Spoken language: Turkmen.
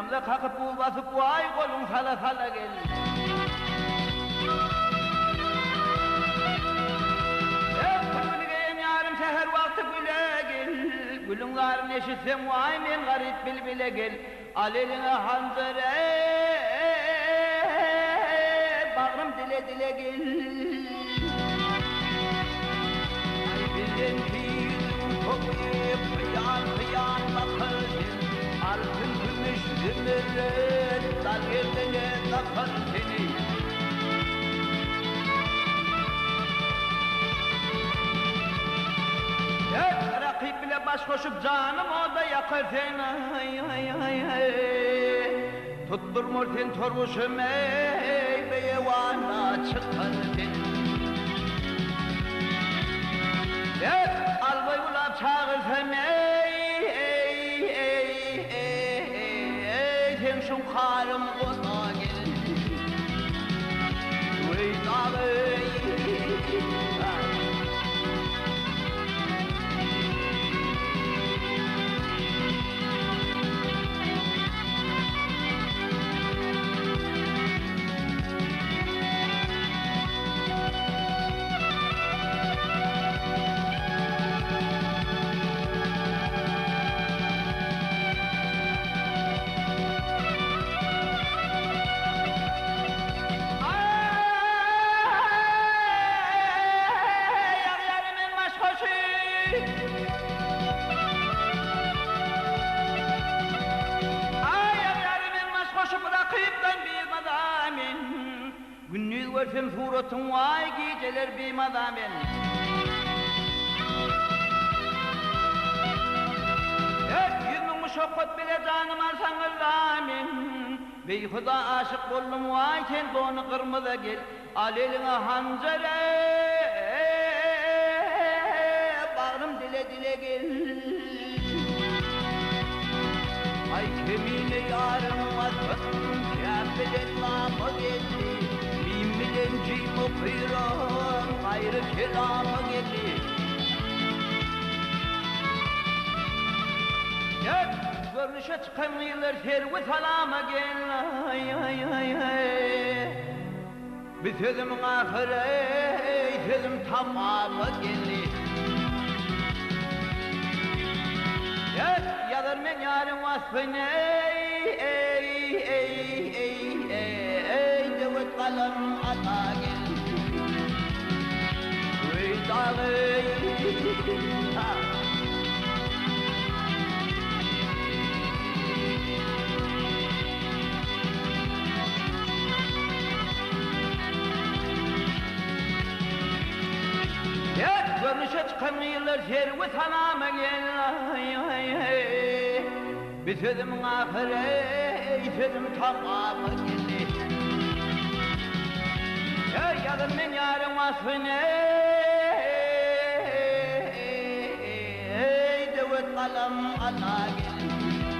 Gamza kakyp buz basyp waý goluň sala sala gel. Ey gül geýen ýarym säher wagty güle gel. Gülüň zaryn eşitseň waý men garyp bilbile gel. Al eliňe hanjar eý bagrym dile dile gel. Aý bilen ýüzüň toýy hyýal hyýal bakar sen. Altyn kümüş zümerret dal gerdene dakar seni. Her rakyp bile baş goşup janym oda ýakar sen aý aý aý aý. Tutdurmar sen torguşum eý beýewana çykar sen. Her albaý bulap çagyrsam eý eý eý eý sen şuňkarym gona gel. Weý dagy. Gündiz görsem suratyň waý gijeler bimaza men. 400 müň muşakgat bile janym alsaňyzda men. Beýhuda aşyk boldum waý sen dony gyrmyza gel. Al eliňe hanjar eý bagrym dile dile gel. Aý kemine ýaryň atyn käm bilen lama geldi. Mim bilen jim okyram gaýry kelama geldi. Gel görnüşe çykan gyzlar serwi salama gel aý aý aý aý. Bu sözümiň ahyry eý sözüm tamama geldi. Ýaz ýazar men ýaryň waspyny eý eý eý eý eý döwet galam ala gel. Weý dagy ha. Her görnüşe çykan gyzlar serwi salama gel aý aý aý Bir sözümiň ahyry eý sözüm tamama geldi. Ey ýazar men ýaryň waspyny eý döwet galam ala geldi.